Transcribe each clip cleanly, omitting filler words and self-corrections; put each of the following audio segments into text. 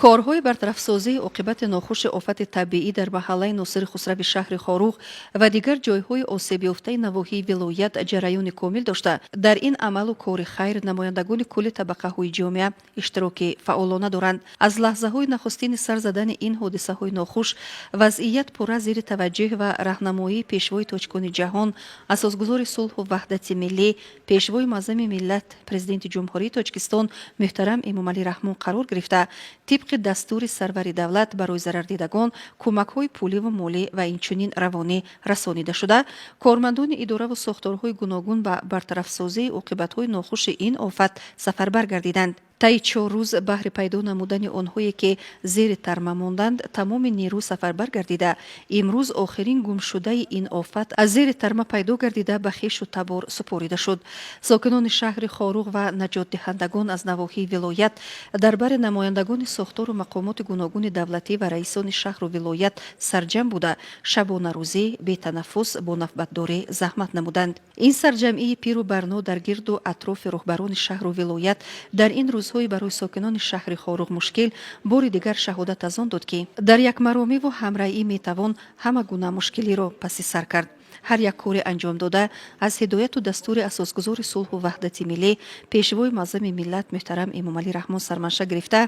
Корҳои бартарафсозии оқибати нохуши офати табиӣ дар маҳаллаи Носири Хусрави шаҳри Хоруғ ва дигар ҷойҳои осебёфтаи навоҳии вилоят ҷараёни комил дошта, дар ин амалу кори хайр намояндагони кулли табақаҳои ҷомеа иштироки фаъолона доранд. Аз лаҳзаҳои нахустини сар задани ин ҳодисаҳои нохуш вазъият пурра зери таваҷҷӯҳ ва раҳнамоии Пешвои тоҷикони ҷаҳон, асосгузори сулҳу ваҳдати миллӣ, Пешвои муаззами миллат, Президенти Ҷумҳурии Тоҷикистон муҳтарам Эмомалӣ Раҳмон қарор гирифта, тибқи дастури сарвари давлат барои зарардидагон кӯмакҳои пуливу молӣ ва инчунин равонӣ расонида шуда, кормандони идораву сохторҳои гуногун ба бартарафсозии оқибатҳои нохуши ин офат сафарбар гардиданд. Таи 4 рӯз баҳри пайдо намудани онҳое, ки зери тарма монданд, тамоми нерӯ сафарбар гардида, имрӯз охирин гумшудаи ин офат аз зери тарма пайдо гардида, ба хешу табор супорида шуд. Сокинони шаҳри Хоруғ ва наҷотдиҳандагон аз навоҳии вилоят дар бари намояндагони сохтору мақомоти гуногуни давлатӣ ва раисони шаҳру вилоят сарҷамъ буда, шабонарӯзӣ бетанаффус бо навбатдорӣ заҳмат намуданд. Ин сарҷамъии пиру барно дар гирду атрофи роҳбарони шаҳру вилоят дар ин рӯзҳои барои сокинони шаҳри Хоруғ мушкил бори дигар шаҳодат аз он дод, ки дар якмаромиву ҳамраӣ метавон ҳама гуна мушкилиро паси сар кард. Ҳар як кори анҷомдода аз ҳидояту дастури асосгузори сулҳу ваҳдати миллӣ, Пешвои муаззами миллат муҳтарам Эмомалӣ Раҳмон сарманша гирифта,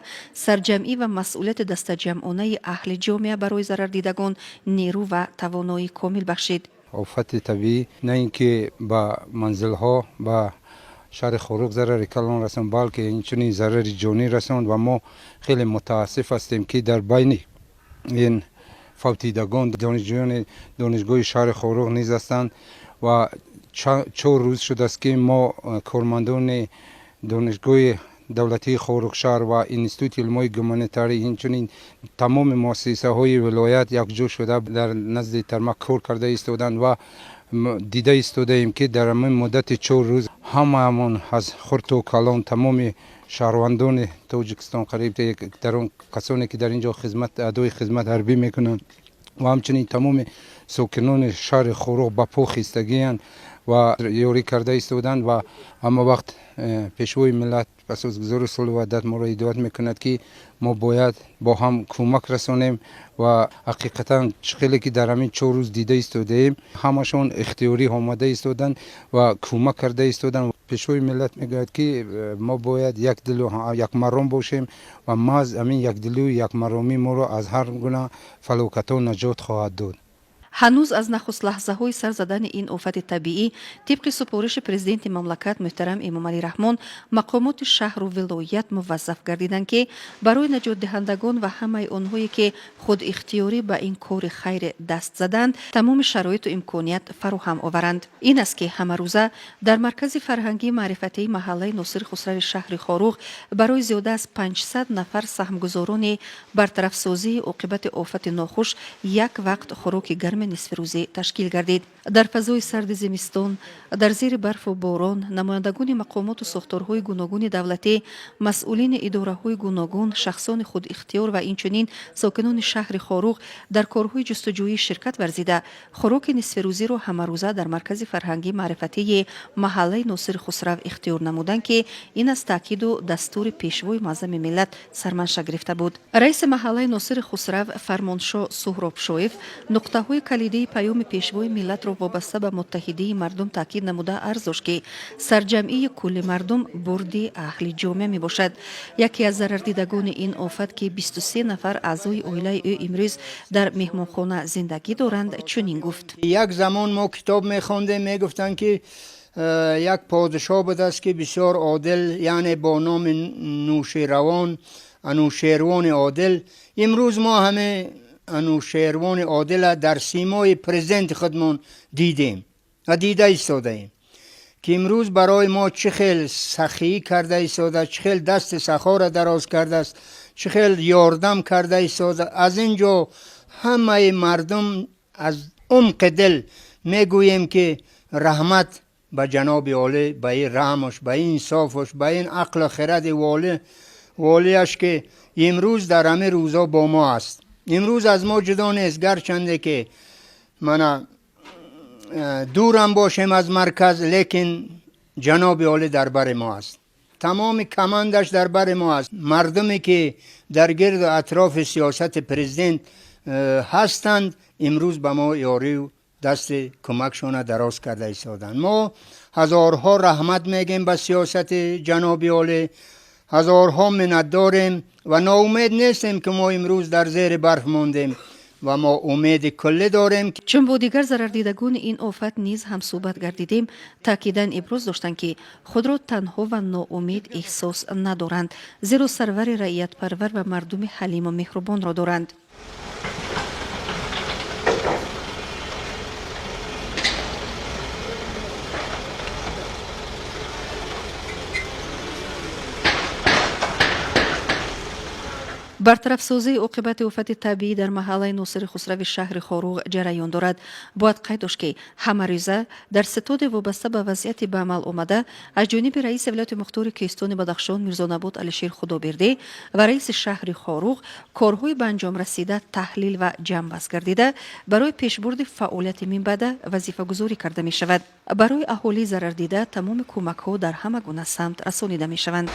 сарҷамъӣ ва масъулияти дастаҷамъонаи аҳли ҷомеа барои зарардидагон нерӯ ва тавоноии комил бахшид. Офати табиӣ на ин ки ба манзилҳо, ба шаҳри Хоруғ зарари калон расонд, балки инчунин зарари ҷонӣ расонд. Ва мо хеле мутаассиф ҳастем, ки дар байни ин фавтидагон донишҷӯёни донишгоҳи шаҳри Хоруғ низ ҳастанд. Ва 4 рӯз шудааст, ки мо, кормандони донишгоҳи давлатии Хоруғшаҳр ва Институти илмҳои гуманитарӣ, инчунин тамоми муассисаҳои вилоят якҷо шуда, дар назди тарма кор карда истоданд ва дида истодаем, ки дар ҳамин муддати 4 рӯз ҳамаамон, аз хурду калон, тамоми шаҳрвандони Тоҷикистон, қариб дар он касоне ки дар ин ҷо хизмат, адои хизмат ҳарбӣ мекунанд, ва ҳамчунин тамоми сокинони шаҳри Хоруғ ба по хистагианд ва ёрӣ карда истоданд. Ва ҳама вақт Пешвои миллат, асосгузори сулҳу ваҳдат моро ҳидоят мекунад, ки мо бояд бо ҳам кӯмак расонем. Ва ҳақиқатан, чӣ хеле ки дар ҳамин 4 рӯз дида истодаем, ҳамашон ихтиёрӣ омада истоданд ва кӯмак карда истоданд. Пешвои миллат мегӯяд, ки мо бояд якдилу якмаром бошем ва маҳз ҳамин якдилию якмаромӣ моро аз ҳар гуна фалокатҳо наҷот хоҳад дод. Ҳанӯз аз нахуст лаҳзаҳои сар задани ин офати табиӣ, тибқи супориши Президенти мамлакат муҳтарам Эмомалӣ Раҳмон, мақомоти шаҳру вилоят муваззаф гардиданд, ки барои наҷотдиҳандагон ва ҳамаи онҳое, ки худихтиёрӣ ба ин кори хайр даст заданд, тамоми шароиту имконият фароҳам оваранд. Ин аст, ки ҳамарӯза дар маркази фарҳангии маърифатии маҳаллаи Носири Хусрави шаҳри Хоруғ барои зиёда аз 500 нафар саҳмгузорони бартарафсозии оқибати офати нохуш як вақт хӯроки гарми нисфирӯзӣ ташкил гардид. Дар фазои сарди зимистон, дар зери барфу борон намояндагони мақомоту сохторҳои гуногуни давлатӣ, масъулини идораҳои гуногун, шахсони худихтиёр ва инчунин сокинони шаҳри Хоруғ дар корҳои ҷустуҷӯӣ ширкат варзида, хӯроки нисфирӯзиро ҳамарӯза дар маркази фарҳангии маърифатии маҳаллаи Носири Хусрав ихтиёр намуданд, ки ин аз таъкиду дастури Пешвои муаззами миллат сарманша гирифта буд. Раиси маҳаллаи Носири Хусрав Фармоншоҳ Суҳробшоев нуқтаҳои калидии паёми Пешвои миллатро вобаста ба муттаҳидии мардум таъкид намуда, арз дошт, ки сарҷамъии кулли мардум бурди аҳли ҷомеа мебошад. Яке аз зарардидагони ин офат, ки 23 нафар аъзои оилаи ӯ имрӯз дар меҳмонхона зиндагӣ доранд, чунин гуфт: Як замон мо китоб мехондем, мегуфтанд, ки як подшоҳ будааст, ки бисёр одил, яъне бо номи Нӯширавон, Анӯшервони одил. Имрӯз мо ҳаме Анӯшервони одила дар симои президенти худмон дидем ва дида истодаем, ки имрӯз барои мо чӣ хел сахӣ карда истода, чӣ хел дасти сахоро дароз кардааст, чӣ хел ёрдам карда истода. Аз ин ҷо ҳамаи мардум аз умқи дил мегӯем, ки раҳмат ба ҷаноби олӣ, ба ин раҳмаш, ба ин инсофаш, ба ин ақлу хиради волиаш, ки имрӯз дар ҳамин рӯзо бо мо аст, имрӯз аз мо ҷудо нест. Гарчанде ки мана дурам бошем аз марказ, лекин ҷаноби олӣ дар бари мо аст. Тамоми командаш дар бари мо аст. Мардуме ки дар гирду атрофи сиёсати президент ҳастанд, имрӯз ба мо ёрию дасти кӯмакшона дароз карда истоданд. Мо ҳазорҳо раҳмат мегем ба сиёсати ҷаноби олӣ, ҳазорҳо миннат дорем ва ноумед нестем, ки мо имрӯз дар зери барф мондем ва мо умеди куллӣ дорем. Чун бо дигар зарардидагони ин офат низ ҳамсӯҳбат гардидем, таъкидан иброз доштанд, ки худро танҳо ва ноумед эҳсос надоранд, зеро сарвари раиятпарвар ва мардуми ҳалиму меҳрубонро доранд. Бартарафсозии оқибати офати табиӣ дар маҳаллаи Носири Хусрави шаҳри Хоруғ ҷараён дорад. Бояд қайд дошт, ки ҳамарӯза дар ситоди вобаста ба вазъияти ба амал омада аз ҷониби раиси вилояти мухтори кӯҳистони Бадахшон Мирзонабот Алишер Худобердӣ ва раиси шаҳри Хоруғ корҳои ба анҷом расида таҳлил ва ҷамъбаст гардида, барои пешбурди фаъолияти минбаъда вазифагузорӣ карда мешавад. Барои аҳолии зарардида тамоми кӯмакҳо дар ҳама гуна самт расонида мешаванд.